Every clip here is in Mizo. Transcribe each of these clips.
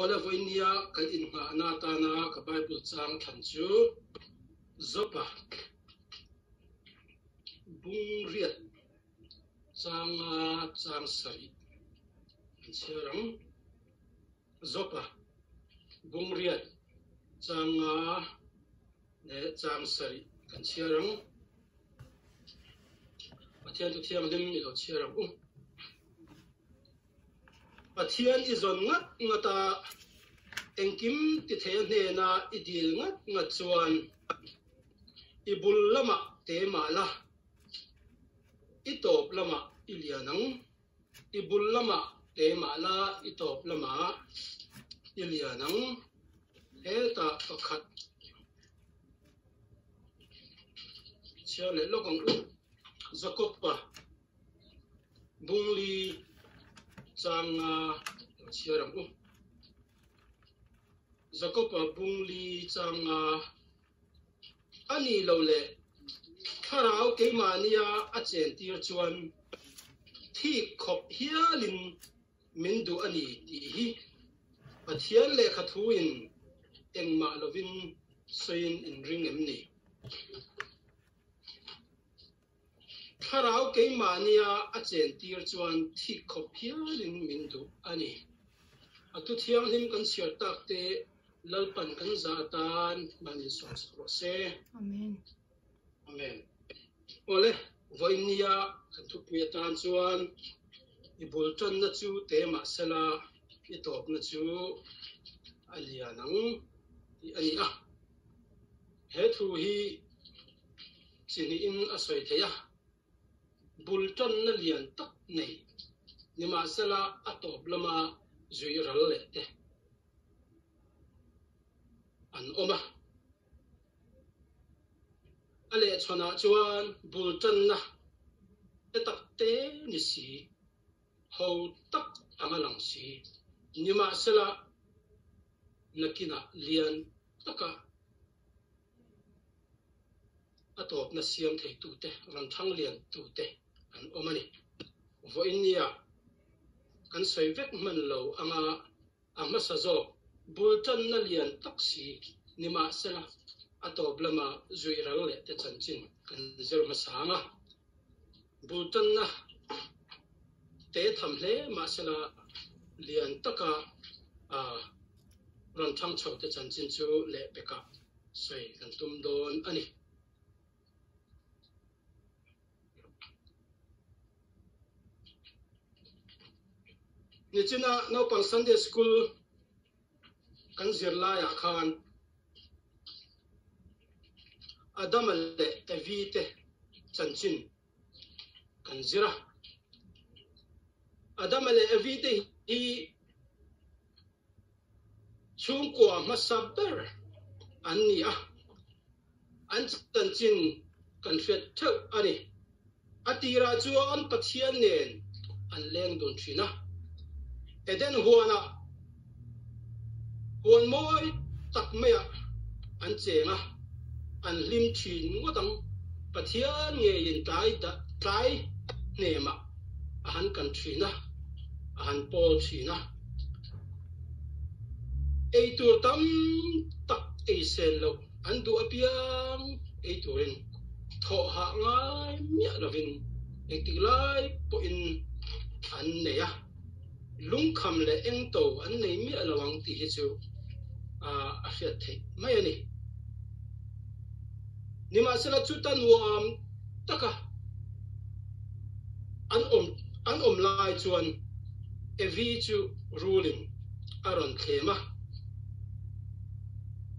Awle vawinia kan innghahna atana ka Bible chang thlan chu Jopa bungriat changa chang sarih an chhiar ang. Jopa bungriat changa leh chang sarih kan chhiar ang. Pathian thu thianghlim i lo chhiar ang u. Pathian i zawn ngat ngat a, engkim ti thei a hnena i dil ngat ngat chuan i bul lamah te mah la, i tawp lamah i lian ang. I bul lamah te mah la, i tawp lamah i lian ang. Hetah pakhat chhiar leh lawk ang u. Jakob-a. Bungli changa lo chhiar ang u. Jakob-a bungli changa a ni lo leh thlarau keimahnia a chentir chuan thik khawp hialin min duh a ni tih hi Pathian lehkha thuin engmah lovin sawiin inring em ni? Thlarau keimahnia a chentir chuan thik khawp hialin min duh a ni. A thu thianghlim kan chhiar tak te Lalpan kan zah atan man insawn sak rawh se. Amen. Amen. Awle, vawiinnia kan thupui atan chuan i bul tanna chu te mahsela i tawpna chu a lian ang tih a ni a. He thu hi chi hnihin a sawi thei a, bul tanna lian tak nei nimahsela a tawp lama zui ral leh te an awm a. A lehchhawnah chuan bul tanna te tak te ni si, ho tak anga lang si nimahsela nakinah lian taka A tawpna siam theitute, rawn thang liantute an awm a ni. Vawiinnia kan sawi vek hman lo anga a hmasa zawk bul tanna lian tak si nimahsela a tawp lama zui ral leh te chanchin kan zir hmasa ang a. Bul tanna te tham hle mahsela lian taka rawn thang chho te chanchin chu lehpekah sawi kan tum dawn a ni. Nichina naupang Sunday School kan zir laiah khan Adama leh Evi te chanchin kan zir a. Adama leh Evi te hi Chhungkua hmasa ber an ni a, an chanchin kan hriat theuh a ni. A tirah chuan Pathian nen an leng dun thin a. Eden huanah huan mawi tak maiah an cheng a, an hlim thin ngawt ang. Pathian ngeiin tlai tlai hnemah a han kan thin a, a han pawl thin a. Ei tur tam tak ei sen loh an duh apiang ei turin thawh hah ngai miah lovin engtik lai pawhin an nei a, lungkham leh engto an nei miah lo ang tih hi chu a hriat theih mai a ni. Nimahsela chuta nuam taka an awm an awm lai chuan Evi chu rulin a rawn thlem a.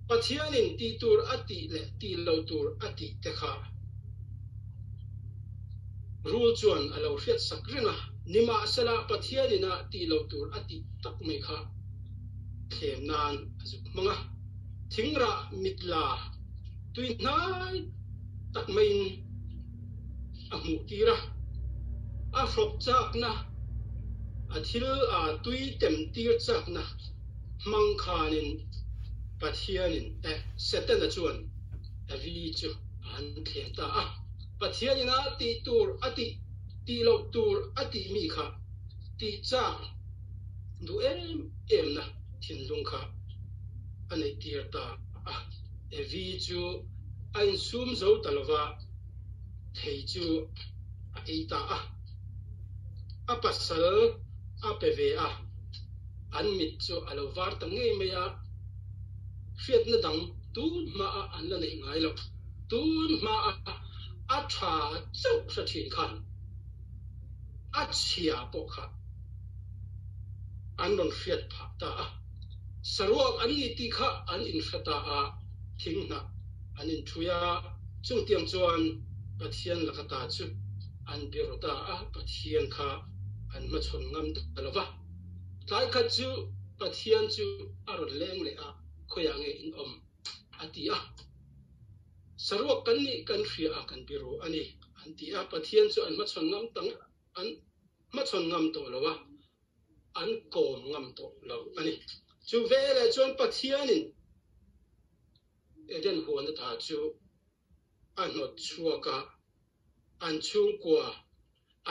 Pathianin tih tur a tih leh tih lo tur a tih te kha rul chuan a lo hriat sak reng a. Nimahsela Pathianin a tih lo tur a tih tak mai kha thlem nan a zuk hmang a. Thingrah mit la tui hnai tak maiin a hmuh tir a, a hrawk chakna, a thil a tui tem tir chakna hmang khanin Pathianin eh Setana chuan Evi chu a han thlem ta a. Pathianin a tih tur a tih, tih loh tur a tih mi kha tih chak duh em em na. thinlung kha a neih tir ta a. Evi chu a insum zo ta lova, thei chu a ei ta a. A pasal a pe ve a, an mit chu a lo var ta ngei mai a, hriatna dang tun hmaah an la neih ngai lo. Tun hmaah a tha chauh hre thin khan a chhia pawh kha an rawn hriat phah ta a. Saruak an ni tih kha an inhre ta a, thing hnah an inthui a, chungtiang chuan Pathian laka ta chu an biru ta a, Pathian kha an hmachhawn ngam ta lo va. Tlai khat chu Pathian chu a rawn leng leh a, Khawiah nge in awm? a ti a. Saruak kan nih kan hria a, kan biru a ni, an ti a. Pathian chu an hmachhawn ngam ta an hmachhawn ngam tawh lo a, an kawm ngam tawh lo a ni. Chu veleh chuan Pathianin Eden huan ata chu a hnawt chhuak a, an chhungkua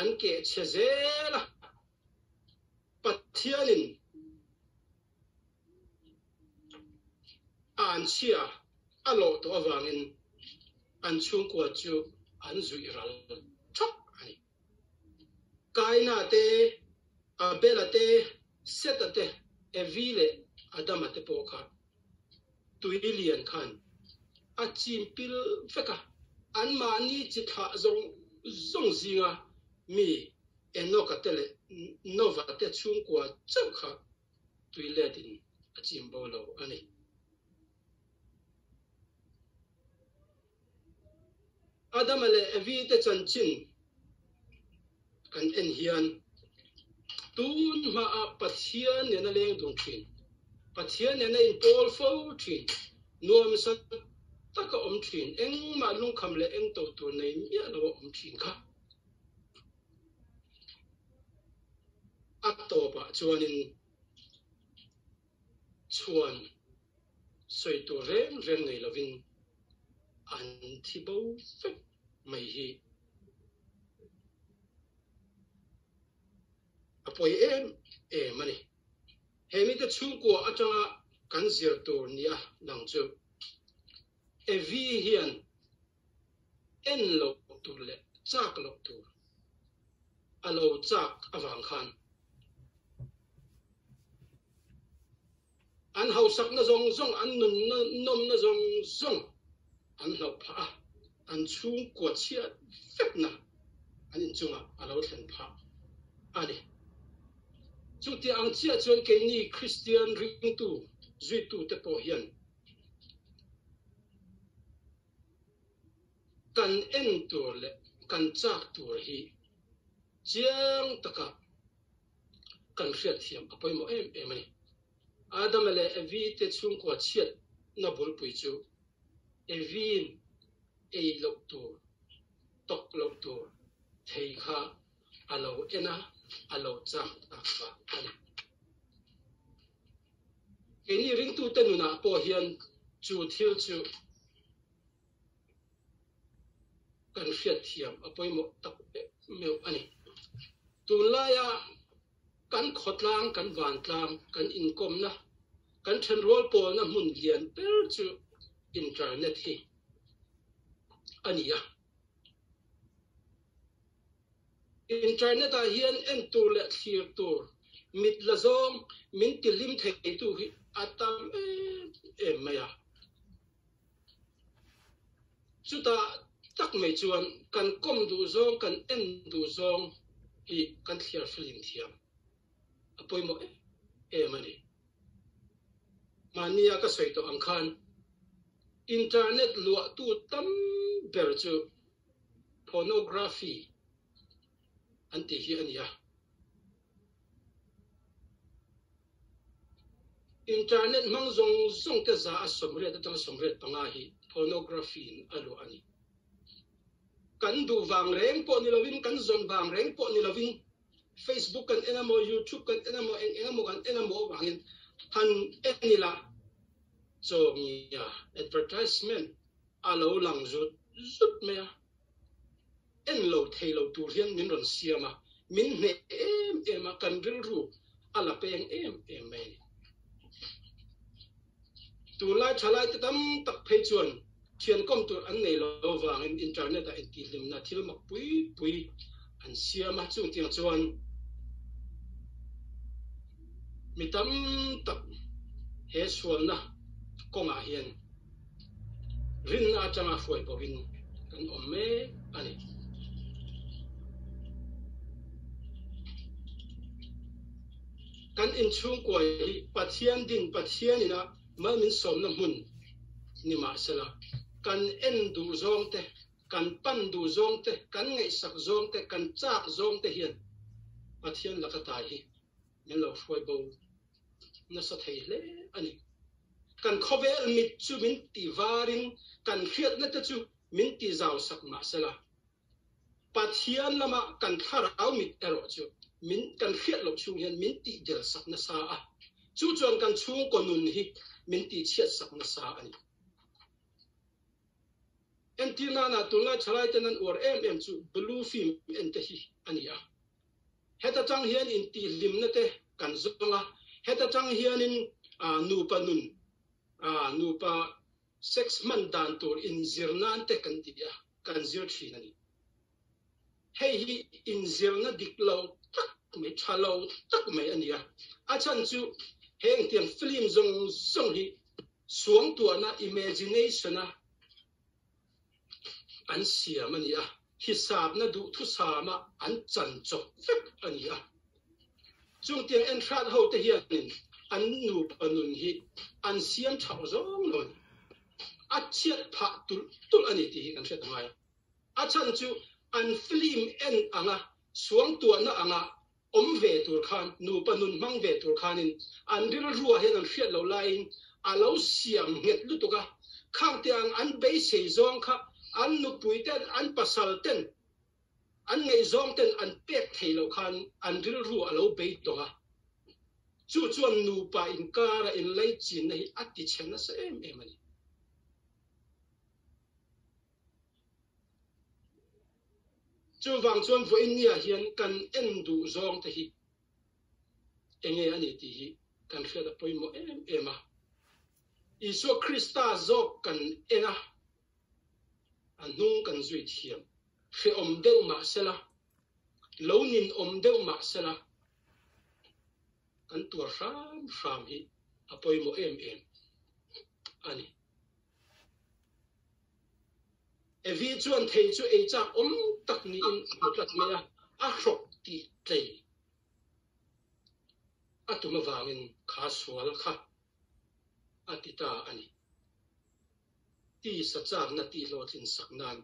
an keh chhe zel a. Pathianin a an chhia a lawh tawh avangin an chhungkua chu an zuih ral thak a ni. Kaina te, Abela te, Seta te, Evi leh Adama te pawh kha tui lian khan a chim pil vek a, anmahni chi thlah zawng zawng zinga mi Enoka te leh Nova te chhungkua chauh kha tui letin a chim bo lo a ni. Adama leh Evi te chanchin kan en hian tun hmaah Pathian nena leng dun thin, Pathian nena inpawl fo thin, nuamsa taka awm thin, engmah lungkham leh engto tur nei miah lo a awm thin kha. A tawpah chuanin chhuan sawi tur reng reng nei lovin an thi bo vek mai hi a pawi em em a ni. He mite chhungkua atanga kan zir tur nia lang chu Evi hian en loh tur leh chak loh tur a lo chak avang khan an hausakna zawng zawng, an nunna nawmna zawng zawng an hlauh phah a, an chhungkua chhiat vekna an inchungah a lo thlen phah a ni. Chutiang ang chiah chuan keini Kristian ringtu zuitute pawh hian Kan en tur leh kan chak tur hi chiang taka kan hriatthiam a pawimawh em em a ni. Adama leh Evi te chhungkua chhiatna bulpui chu Evi'n ei loh tur, tawk loh tur thei kha a lo en a, a lo chak tak kha a ni. Keini ringtute nunah pawh hian chu thil chu kan hriatthiam a pawimawh tak meuh a ni. Tunlaia kan khawtlang, kan vantlang, kan inkawmna, kan thenrual pawlna hmun lian ber chu internet hi a ni a. Internet ah hian en tur leh thlir tur mit la zawng min ti hlim theitu hi a tam em em mai a. Chutah tak mai chuan kan kawm duh zawng, kan en duh zawng hi kan thliar flim thiam a pawimawh em em a ni. Mahnia ka sawi tawh ang khan internet luahtu tam ber chu Pornography an tih hi a ni a. Internet hmang zawng zawng te za a 80 atanga 85 hi pornography in a luah a ni. Kan duh vang reng pawh ni lovin, kan zawn vang reng pawh ni lovin Facebook kan en emaw, YouTube kan en emaw, eng eng emaw kan en emaw avangin han en ila chawngia advertisement a lo lang zut zut mai a, en lo thei lo tur hian min rawn siam a, min hneh em em a, kan rilru a la peng em em mai a ni. Tunlai thalaite tam tak phei chuan thian kawm tur an nei lo vangin internet ah intihhlimna thil mak pui pui an siam a, chungtiang chuan mi tam tak he sualna kawngah hian rinna atanga hruai boin kan awm mek a ni. Kan inchhungkua hi Pathian din Pathian ina mal min sawmna hmun ni mahsela, kan en duh zawng te, kan pan duh zawng te, kan ngaihsak zawng te, kan chak zawng te hian Pathian laka tai hi min lo hruai bo nasa thei hle a ni. Kan khawvel mit chu min ti varin kan hriatna te chu min ti zau sak mahsela, Pathian lama kan thlarau mit erawh chu min kan hriat loh chhung hian min tihdel sak nasa a, chu chuan kan chhungkaw nun hi min tihchhiat sak nasa a ni. Entir nana tunlai thalai ten an uar em em chu blue film en te hi a ni a. Heta tang hian intihhlimna te kan zawng a, heta tang hianin nupa nun, nupa Sex hman dan tur inzir nan te kan ti a, kan zir thin a ni. Hei hi inzirna dik lo tak mai, tha lo tak mai a ni a. A chhan chu heng tiang film zawng zawng hi suangtuahna, imagination, a an siam a ni a, hisapna duhthusama an chan chawp vek a ni a. Chungtiang enhrat ho te hianin an nupa nun hi an siam chhoh zawng lo a ni. A chhiat phah tulh tulh a ni tih hi kan hriat a ngai a. A chhan chu an film en anga suangtuahna anga awm ve tur khan, nupa nun hmang ve tur khanin an rilruah hian an hriat loh laiin a lo siam nghet lutuk a, khang te ang an beisei zawng kha an nupui ten, an pasal ten, an ngaihzawng ten an pek thei loh khan an rilru a lo bei tawng a, chu chuan nupa inkara inlaichinna hi a tichhe nasa em em a ni. Chuvang chuan vawiinniah hian kan en duh zawng te hi enge a ni tih hi kan hriat a pawimawh em em a. Isua Krista zawk kan en a, a hnung kan zui thiam. Hrehawm deuh mah sela, lo ninawm deuh mah sela, kan tuar hram hram hi a pawimawh em em a ni. Evi chuan thei chu ei chak awm tak niin a hmu tlat mai a, a hrawk tih tlei a tum avangin kha sual kha a ti ta a ni. Tisa chakna tih hlawhtlin sak nan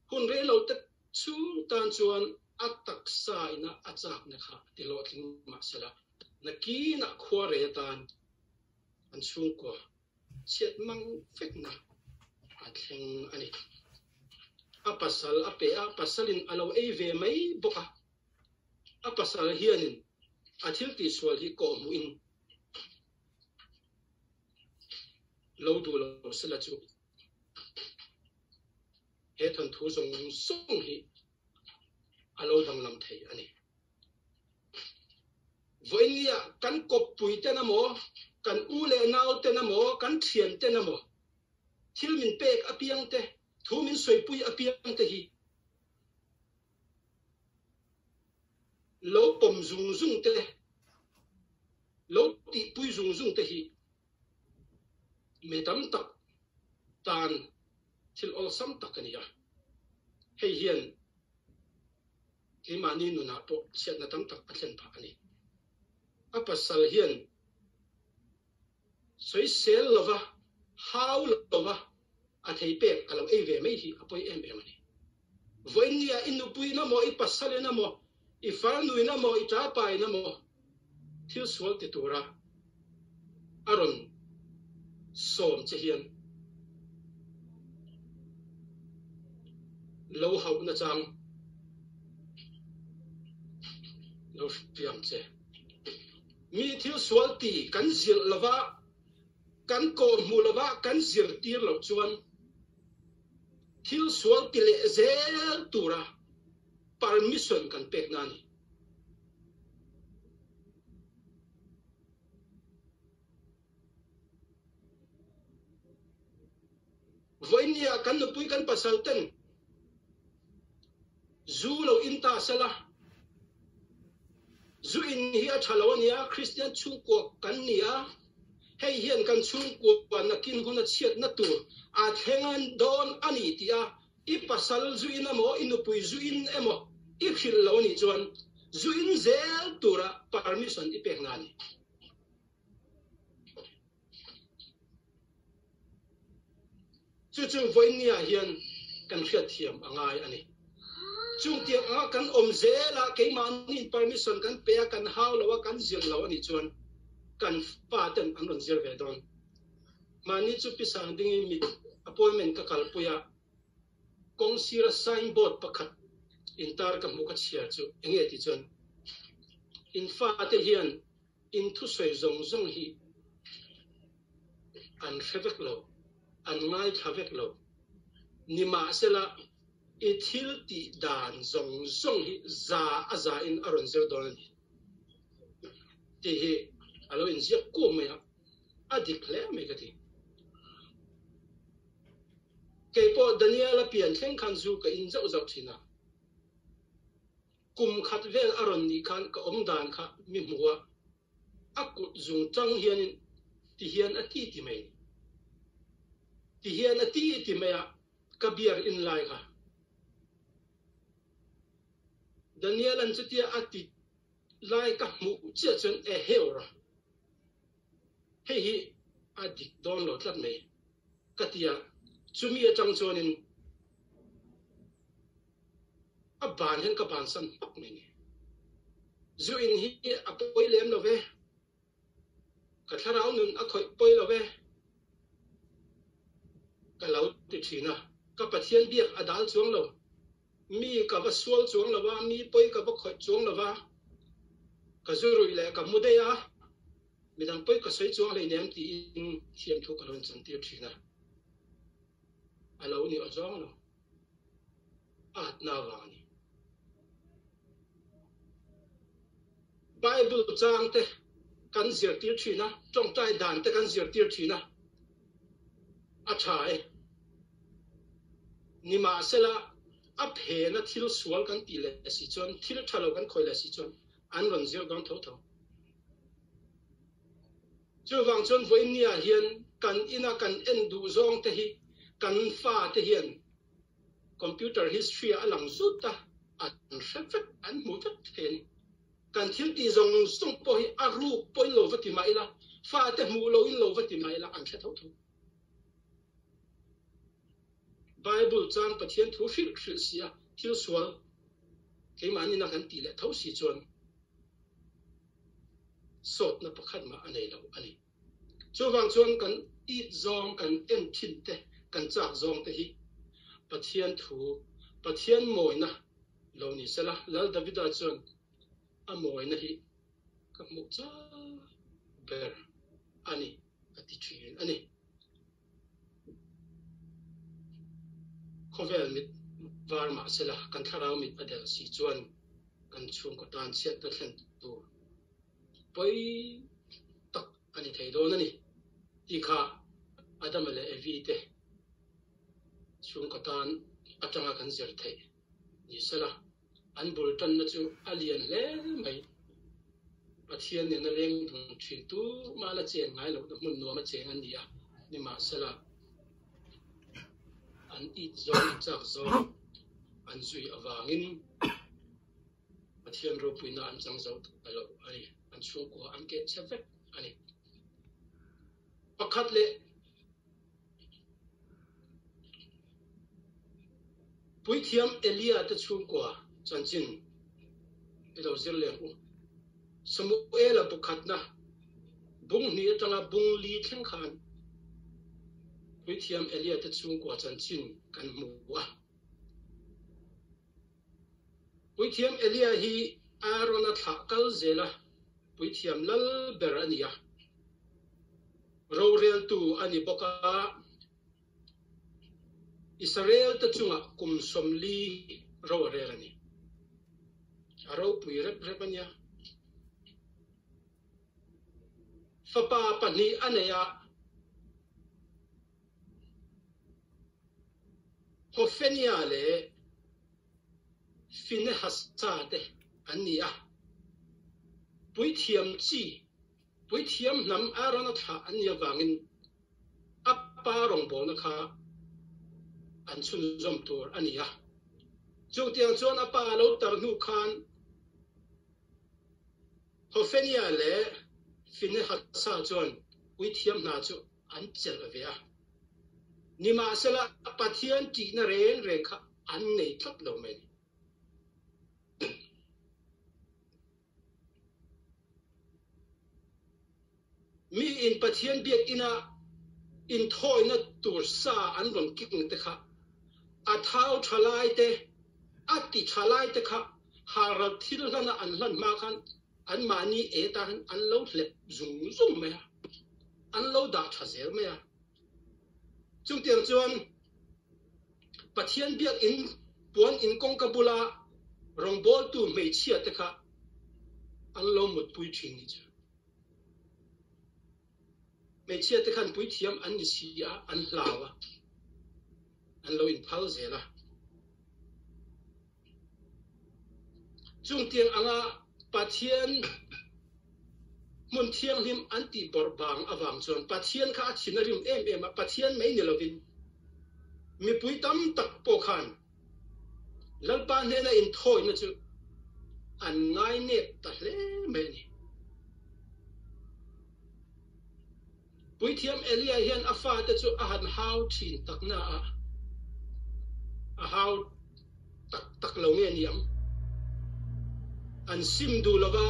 hun rei lo te chhung tan chuan a taksa ina a chakna kha a ti hlawhtling mahsela nakinah khua rei atan an chhungkua chhiat mang vekna a thleng a ni. A pasal a pe a, pasalin a lo ei ve mai bawk a. A pasal hianin a thil tihsual hi kawhhmuhin lo duh lo sela chu he thawnthu zawng zawng hi a lo danglam thei a ni. Vawiinnia kan kawppui ten emaw, kan u leh nau ten emaw, kan thian ten emaw thil min pek apiang te, thu min sawipui apiang te hi lo pawm zung zung te, lo tihpui zung zung te hi mi tam tak tan thil awlsam tak a ni a. Hei hian Keimahni nunah pawh chhiatna tam tak a thlen phah a ni. A pasal hian sawisel lova, hau lova a thei pek a lo ei ve mai hi a pawi em em a ni. Vawiinnia i nupuiin amaw, i pasalin amaw, i farnuin amaw, i tapain amaw thil sual ti tura a rawn sawm che hian lo hauh nachang lo hriam che. Mi thil sual ti kan zilh lova, kan kawhhmuh lova, kan zirtir loh chuan thil sual ti leh zel tura permission kan pekna a ni. Vawinia kan nupui kan pasal ten zu lo in ta sela, zu in hi a tha lo a nia, Kristian chhungkua kan ni a, hei hian kan chhungkua nakin hun a chhiatna tur a thleng dawn a ni tih a i pasal zu in emaw i nupui zu in emaw i hrilh lo a nih chuan zu in zel tura permission i pekna a ni. Chu chu vawinia hian kan hriatthiam a ngai a ni. Chungtiang anga kan awm zel a, keimahniin permission kan pe a, kan hau lo a, kan zir lo a nih chuan kan fa ten an rawn zir ve dawn. Mahni chu pi sang dingin mit appointment ka kalpui a, kawng sira signboard pakhat intar ka hmuh ka chhiar chu enge tih chuan in fate hian In thusawi zawng zawng hi an hre vek lo, an ngaithla vek lo. Nimahsela, i thil tih dan zawng zawng hi za a za in a rawn zir dawn a ni tih hi a lo inziak kuam mai a, a dik hle mai ka ti. Keipawh Daniel-a pian thleng khan zu ka in zauh zauh thin a. Kum khat vel a rawn nih khan ka awm dan kha mi hmu a, a kut zung chang hianin ti hian a ti ti mai. Ti hian a ti ti mai a, ka beer in lai kha. Daniel-a'n chutia a ti lai ka hmuh chiah chuan e heu ra. Hei hi a dik dawn lo tlat mai ka ti a, chumi atang chuanin a ban hian ka bansan hmak mai ni. Zu in hi a pawi lem lo ve, ka thlarau nun a khawih pawi lo ve ka lo ti thin a, ka Pathian biak a dal chuang lo. Mi ka va sual chuang lo a, mi pawi ka va khawih chuang lo a, ka zu ruih leh ka mu daih a, midang pawi ka sawi chuang hleinem tiin thiamthu ka lo inchantir thin a, a lo ni aw zawng lo, a atna vang a ni. Bible chang te kan zirtir thin a, tawngtai dan te kan zirtir thin a, a tha e. Nimahsela, a phena thil sual kan tih leh si chuan, thil tha lo kan khawi leh si chuan an rawn zir dawn tho tho. Chuvang chuan vawinia hian kan ina kan en duh zawng te hi kan fa te hian computer history ah a lang zut a, an hre vek, an hmu vek thei a ni. Kan thil tih zawng zawng pawh hi a ruk pawhin lo va ti mah ila, fate hmuh loin lo va ti mah ila an hre tho tho. Bible chang Pathian thu hrilh hrilh si a, thil sual keimahni na kan tih leh tho si chuan sawtna pakhat mah a nei lo a ni. Chuvang chuan kan it zawng, kan en thin te, kan chak zawng te hi Pathian thu, Pathian mawina lo ni sela, Lal Davida chuan a mawina hi ka hmuh chak ber a ni a ti thin a ni. Khawvel mit var mah sela kan thlarau mit a del si chuan kan chhungkaw tan chhiatna thlen tur pawi tak a ni thei dawn a ni tih kha Adama leh Evi te chhungkaw tan atanga kan zir theih ni sela. An bul tanna chu a lian hle mai. Pathian nena leng dun thin tu mah la cheng ngai lohna hmun nuam a cheng an ni a, nimahsela an it zawng an chak zawng an zui avangin Pathian ropuina an chang zo ta lo a ni. An chhungkua an keh chhe vek a ni. Pakhat leh Puithiam Elia te chhungkua chanchin i lo zir leh ang u. Samuela bu khatna bung hnih atanga bung li thleng khan Puithiam Elia te chhungkua chanchin kan hmu a. Puithiam Elia hi Aaron-a thlah kal zela puithiam lal ber a ni a. Roreltu a ni bawk a, Israel-te chungah kum 40 ro a rel a ni. A ropui rep rep a nia. Fapa pahnih a nei a. Hofenia leh Finehasa te an ni a. Puithiam chi, puithiam hnam Arona thlah an nih avangin a pa rawngbawlna kha an chhunzawm tur a ni a. Chutiang chuan a pa a lo tar hnu khan Hofenia leh Finehasa chuan puithiam hna chu an chelh ve a. Nimahsela, Pathian ṭihna reng reng kha an nei tlat lo mai. Miin Pathian biakina inthawina tur sa an rawn keng te kha a thau tha lai te, a ti tha lai te kha halral thil hlana an hlan hma khan anmahni e tan an lo hlep zung zung mai a, an lo dah tha zel mai a. Chutiang chuan Pathian biakinn puan in kawngka bula rawngbawltu hmeichhia te kha an lo mutpui thin ni chu. Hmeichhia te khan puithiam an ni si a, an hlau a, an lo inphal zel a. Chungtiang anga Pathian hmun thianghlim an tih bawrh bang avang chuan Pathian kha a thin a rim em em a, Pathian mai ni lovin mipui tam tak pawh khan Lalpa hnena inthawina chu an ngainep ta hle mai a ni. Puithiam Elia hian a fate chu a han hau thin tak na a, a hau tak tak lo nge ni ang? An sim duh lo va,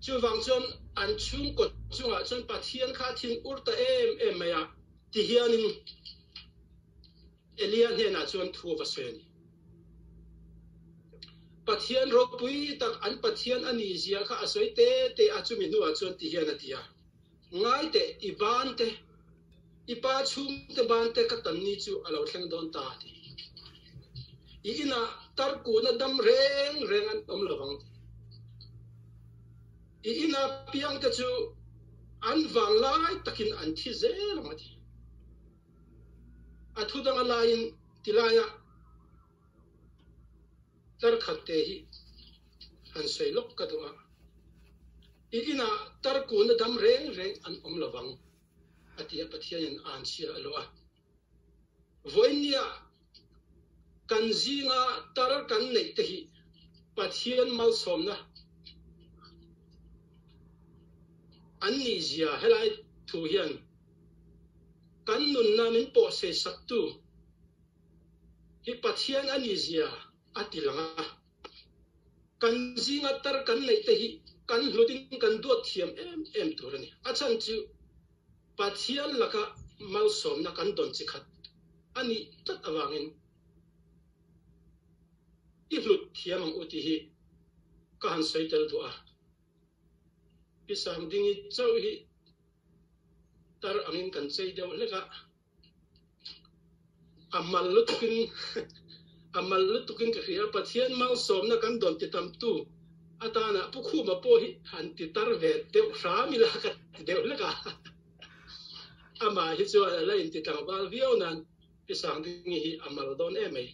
chuvang chuan an chhungkaw chungah chuan Pathian kha a thin ur ta em em mai a, tihianin Elia hnenah chuan thu a va sawi a ni. Pathian ropui tak an Pathian a nih zia kha a sawi te te a, chumi hnuah chuan ti hian a ti a, Ngai teh, i ban te, i pa chhungte ban te ka tan ni chu a lo thleng dawn ta a ti. I inah tarkuna dam reng reng an awm lo vang ti. I ina piangte chu an vanglai takin an thi zel ang a ti. A thu danga laiin tilaia tar khat te hi han sawi lawk ka duh a, I inah tar kuna dam reng reng an awm lo vang, a ti a, Pathianin a anchhia a luah a. Vawiinnia kan zinga tar kan neih te hi Pathian malsawmna an nihzia helai thu hian Kan nunna min pawhsei saktu hi Pathian a ni zia a ti lang a. Kan zinga tar kan neih te hi kan hlutin kan duat thiam em em tur a ni. A chhan chu Pathian laka malsawmna kan dawn chi khat a nih tlat avangin i hlut thiam ang u tih hi ka han sawi tel duh a. Pi Sangdingi chauh hi tar angin kan chei deuh hlek a, a mal lutukin a mal lutukin ka hria. Pathian malsawmna kan dawn ti tamtu atana Pu Khuma pawh hi han ti tar ve deuh hram ila ka ti deuh hlek a. Amah hi chuan a la inti tlangval viau nan Pi Sangdingi hi a mal dawn em mai.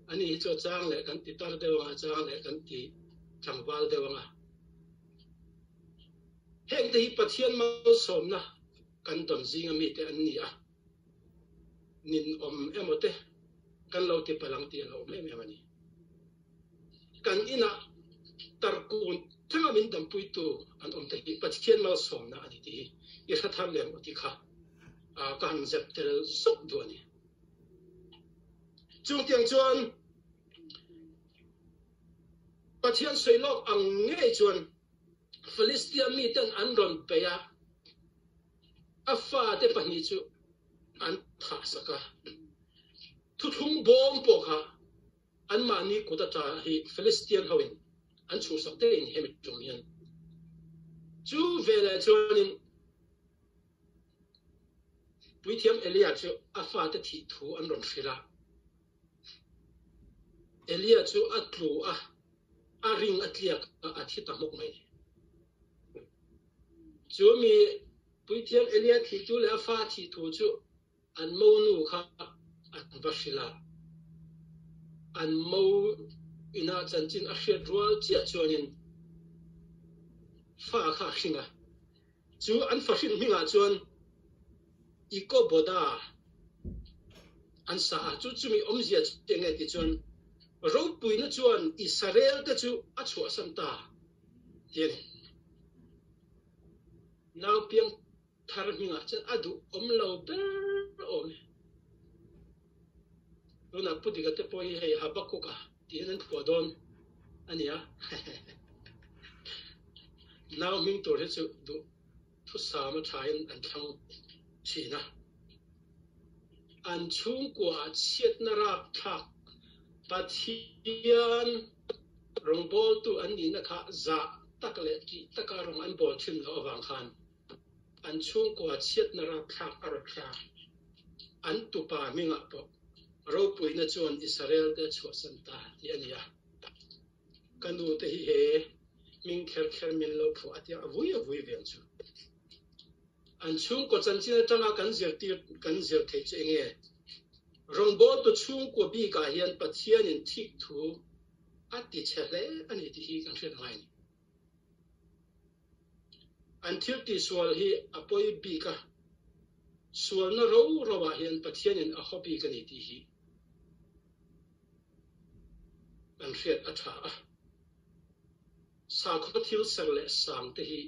Ani hi chu a chang leh kan ti tar deuh anga, a chang leh kan ti tlangval deuh anga. Heng te hi Pathian malsawmna kan dawn zinga mite an ni a, ninawm emaw te kan lo ti palh ang tih a lo awm em em a ni. Kan inah tarkun thlenga min dampuitu an awm te hi Pathian malsawmna a ni tih hi i hre thar lem aw tih kha ka han zep tel zuk duh a ni. Chungtiang chuan Pathian sawi lawk ang ngei chuan Filistia miten an rawn peih a, a fate pahnih chu an thahsak a. Thuthlung bawm pawh kha anmahni kut ata hi Filistian hoin an chhuhsak daih a ni hemi tum hian. Chu veleh chuanin Puithiam Elia chu a fate thih thu an rawn hrilh a. Elia chu a tlu a, a ring a tliak a, a thi ta hmawk mai. Chu mi Puithiam Elia thih tu leh a fa thih thu chu an monu kha An va hrilh a, an mo inah chanchin a hriat rual chiah chuanin fa kha a hring a. Chu an fa hrin hmingah chuan Ikoboda an sa a, chu chumi awmzia chu eng nge tih chuan ropuina chuan Israel te chu a chhuahsan ta ti a ni. Naupiang thar hmingah chuan a duh awm lo ber awm e. Tunah Pu Dika te pawh hi hei Habakkuk-a tiin an phuah dawn a nia. Nau hming tur hi chu duh thusam a thain an thlang thin a. An chhungkuaah chhiatna rapthlak Pathian rawngbawltu an nihna kha zah tak leh tih taka rawng an bawl thin loh avang khan an chhungkua chhiatna rapthlak a rawn thlak. An tupa hmingah pawh ropuina chuan Israel te a chhuahsan ta tih a ni a. Ka nu te hi he hming kher kher min lo phuah a tia a vui a vui ve ang chu. An chhungkaw chanchin atanga kan zirtir kan zir theih chu enge? Rawngbawltu chhungkua bikah hian Pathianin thik thu a ti chhe hle a ni tih hi kan hriat ngai a ni. An thil tihsual hi a pawi bik a, sualna ro ro ah hian Pathianin a haw bik a ni tih hi kan hriat a tha a. Sakhaw thil ser leh sang te hi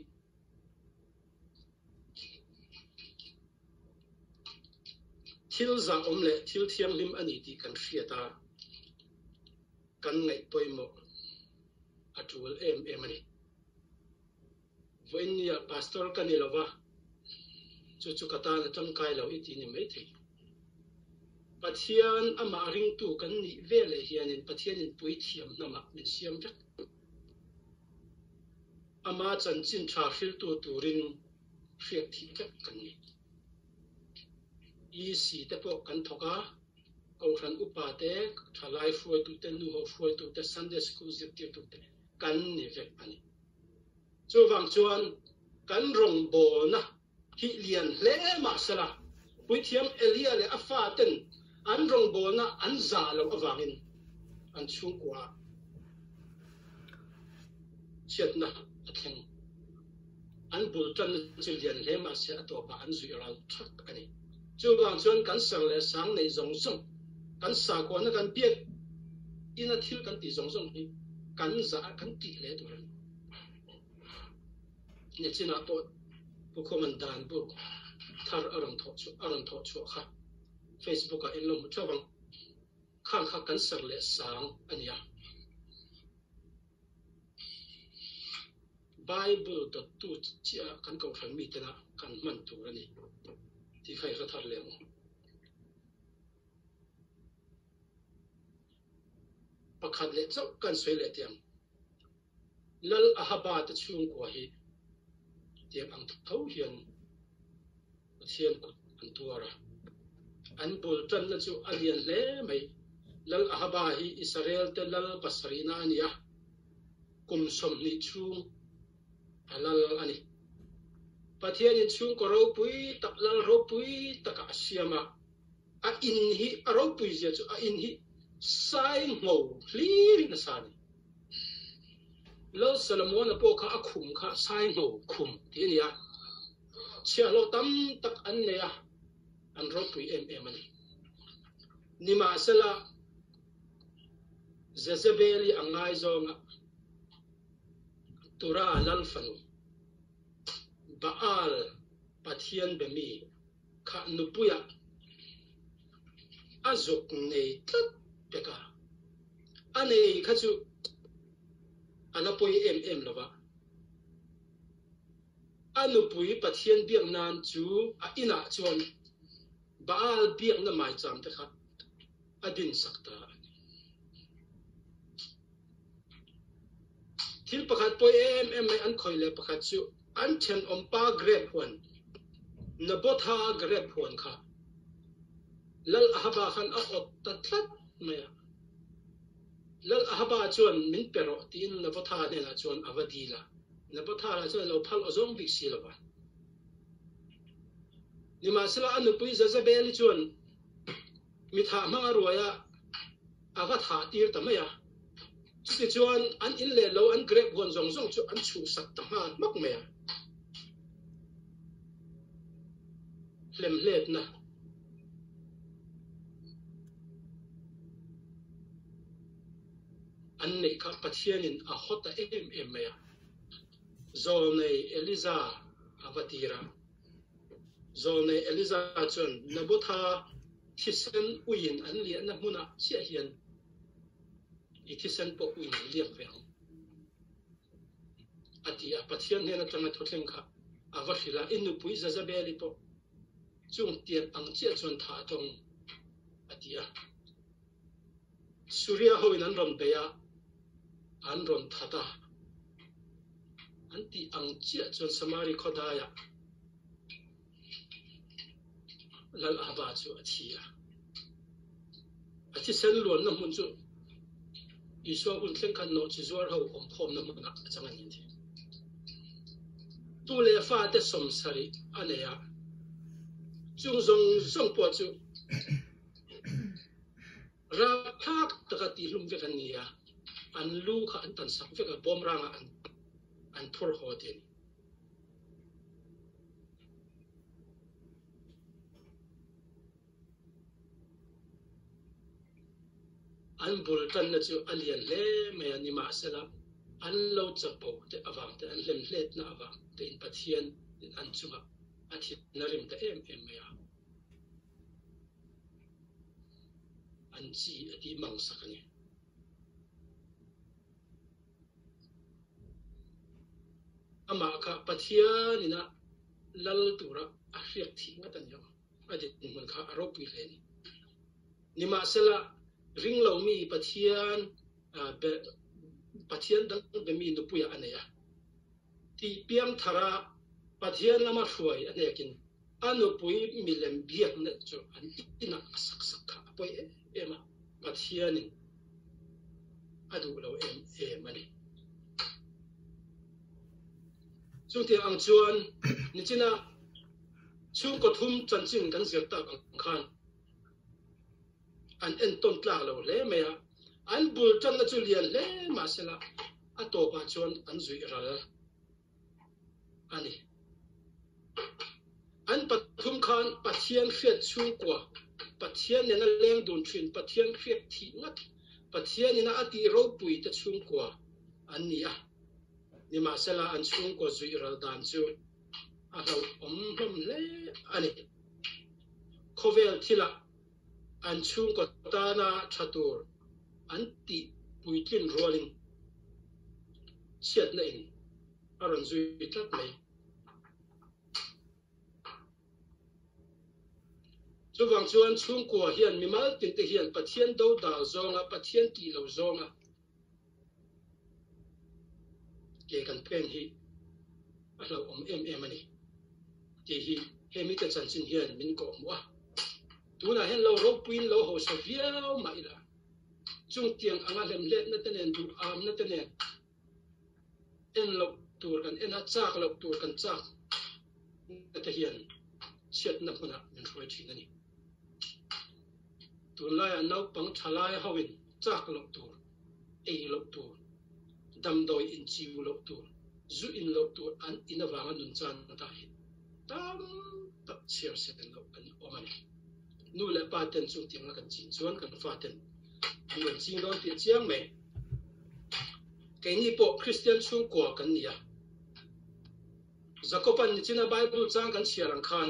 thil zahawm leh thil thianghlim a ni tih kan hriat a, kan ngaih pawimawh a tul em em a ni. Vawiinnia pastor ka ni lova, chu chu ka tan a tangkai lo i ti ni maithei. Pathian amah ringtu kan nih veleh hianin Pathianin puithiam hnamah min siam vek. Ama chanchin tha hriltu turin hriat thih vek kan ni. EC te pawh kan thawk a, Kohhran upa te, thalai hruaitu te, nuho hruaitu te, Sunday School zirtirtu te kan ni vek a ni. Chuvang chuan kan rawngbawlna hi lian hle mah sela, Puithiam Elia leh a faten an rawngbawlna an zah loh avangin an chhungkua chhiatna a thleng. An bul tanna chu lian hle mah se a tawpah an zuih ral thak a ni. Chuvang chuan kan ser leh sang neih zawng zawng, kan sakhuana kan biak ina thil kan tih zawng zawng hi kan zah a kan tih hle tur a ni. Nichinah pawh Pu Khuaman dan bu thar a rawn thawh chhuah a rawn thawh chhuah kha Facebook ah in lo hmu theuh ang. Khang kha kan ser leh sang a nia. Bible dawttu chiah kan kohhran mitena kan hman tur a ni tih kha i hre thar leh ang u. Pakhat leh chauh kan sawi leh teh ang. Lal Ahaba te chhungkua hi tiang ang tho hian Pathian kut an tuar a. An bul tanna chu a lian hle mai. Lal Ahaba hi Israel te lal pasarihna a ni a, kum 20 chhung a lal a ni. Pathianin chhungkaw ropui tak lal ropui takah a siam a, a in hi a ropui zia chu a in hi sai ngho hlirin a sa a ni. Lal Solomona pawh kha a khum kha sai ngho khum tih a ni a, chhiahhlawh tam tak an nei a, an ropui em em a ni. Nimahsela, Jezebeli a ngaizawng a, Tura lal fanu, Baal pathian be mi kha nupuiah a zuk nei tlat pek a, a nei kha chu a la pawi em em lo va. A nupui Pathian biak nan chu a inah chuan Baal biakna maicham te kha a dinsak ta a ni. Thil pakhat pawi em em mai an khawih leh pakhat chu an thenawmpa grape huan, Nabotha grape huan kha Lal Ahaba khan a awt ta tlat mai a. Lal Ahaba chuan min pe rawh tiin Nabotha hnenah chuan a va dil a. Nabotha lah chuan a lo phal awzawng bik si lo va. Nimahsela a nupui Jezebeli chuan. Mi thah hmang a ruai a, a va thah tir ta mai a. Chutichuan an in leh lo an grape huan zawng zawng chu an chhuhsak ta nghal hmak mai a. Hlemhletna. An neih kha Pathianin a haw ta em em mai a. Zawlnei Eliza a va tir a. Zawlnei Eliza chuan Nabotha thisen uiin an liahna hmunah chiah hian i thisen pawh uiin an liak ve ang a ti a. Pathian hnen atanga thuthleng kha a va hrilh a, I nupui Jezebeli pawh chung tiang ang chiah chuan thah a tawng a ti a. Suria hoin an rawn bei a, an rawn that a. An tih ang chiah chuan Samari khawdaiah Lal Ahaba chu a thi a. A thisen luanna hmun chu Isua hun thleng khan nawhchi zuar ho awmkhawmna hmunah a chang a ni a ti. Tu leh fate sawmsarih a nei a, chung zawng zawng pawh chu Rapthlak taka tihlum vek an ni a, an lu kha an tan sak vek a, bawmrangah an an phur haw ti a ni. An bul tanna chu a lian hle mai a, nimahsela an lo chapo te avang te, an hlemhletna avang tein Pathian in an chungah a thin a rim ta em em mai a. An chi a tih mang sak a ni. Amah kha Pathian ina lal tura a hriak thih ngat a ni ang. A dinhmun kha a ropui hle a ni. Nimahsela, ringlomi Pathian Pathian dang bemi nupuiah a nei a. Tih piangthara Pathian lama hruai a hnekin A nupui milem biakna chu an inah a sak sak kha a pawi em em a, Pathianin a duh lo em em a ni. Chutiang ang chuan nichina chhungkaw thum chanchin kan zir tak ang khan an entawn tlak lo hle mai a, an bul tanna chu lian hle mahsela a tawpah chuan an zuih ral. a ni. An pathum khan Pathian hriat chhungkua, Pathian nena leng dun thin, Pathian hriat thih ngat, Pathian ina a tih ropui te chhungkua an ni a. Nimahsela an chhungkua zuih ral dan chu a hlauhawm hlawm hle a ni. Khawvel thilah an chhungkaw tana tha tur an tih puitlin rualin chhiatna in a rawn zui tlat mai. Chuvang chuan chhungkua hian mimal tinte hian Pathian do dal zawnga Pathian tih lo zawnga ke kan pen hi a hlauhawm em em a ni tih hi he mite chanchin hian min kawhhmuh a. Tunah hian lo ropuiin lo hausa viau mah ila, chungtiang anga hlemhletna te nen duhamna te nen en loh tur kan en a, chak loh tur kan chak na te hian chhiatna hmunah min hruai thin a ni. Tunlaiah naupang thalai hoin chak loh tur, ei loh tur, damdawi inchiu loh tur, zu in loh tur an in avanga nun chan ta hi tam tak chhiar sen loh an awm a ni. Nu leh pa ten chungtiang la kan chin chuan kan fa ten an rawn ching dawn tih a chiang mai. Keini pawh Kristian chhungkua kan ni a. Jakoban nichina Bible chang kan chhiar ang khan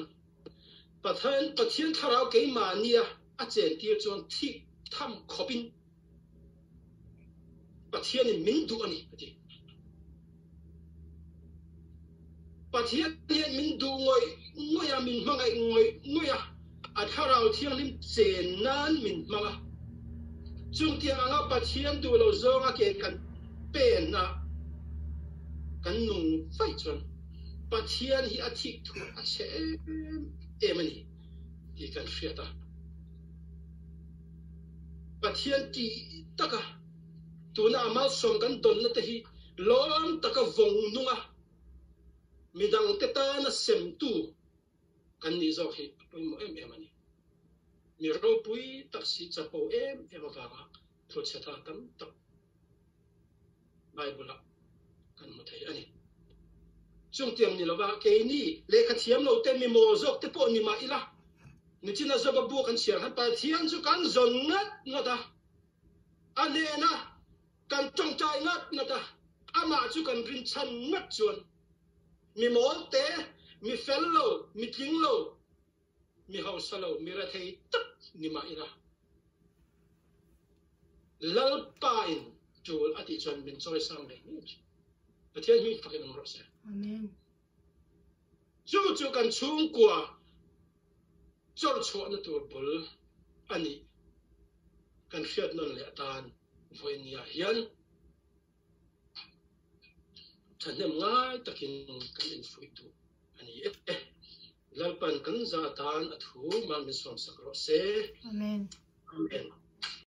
Pathian Pathian thlarau keimahnia a chentir chuan thik tham khawpin Pathianin min duh a ni a ti. Pathian hian min duh ngawih ngawih a, min hmangaih ngawih ngawih a, a thlarau thianghlim chen nan min hmang a. Chungtiang anga Pathian duh lo zawnga ke kan pen a, kan nung vaih chuan Pathian hi a thik thu a chhe em em a ni tih kan hriat a. Pathian tih taka tuna a malsawm kan dawnna te hi lawm taka vawng nunga midangte tana semtu kan nih zawk hi a pawimawh em em a ni. Mi ropui tak si chapo em em avanga thulchhe ta tam tak Bible ah kan hmu thei a ni. Chungtiang ni lova keini lehkha thiam lo te mi mawl zawk te pawh ni mah ila, nichina Joba bu kan chhiar khan Pathian chu kan zawn ngat ngat a, a hnena kan tawngtai ngat ngat a, amah chu kan rinchhan ngat chuan mi mawl te, mi fel lo, mi tling lo, Mi hausa lo, mi rethei tak ni mah ila, Lalpa in tul a tih chuan min chawi sang ngei ngei thin. Pathian hming fakin awm rawh se. Amen. Chu chu kan chhungkua chawr chhuahna tur bul a nih kan hriat nawn leh atan vawinia hian Thahnem ngai takin kan infuih duh a ni e. Lalpan kan za atan a thu mal min sawmsak rawh se. Amen. Amen.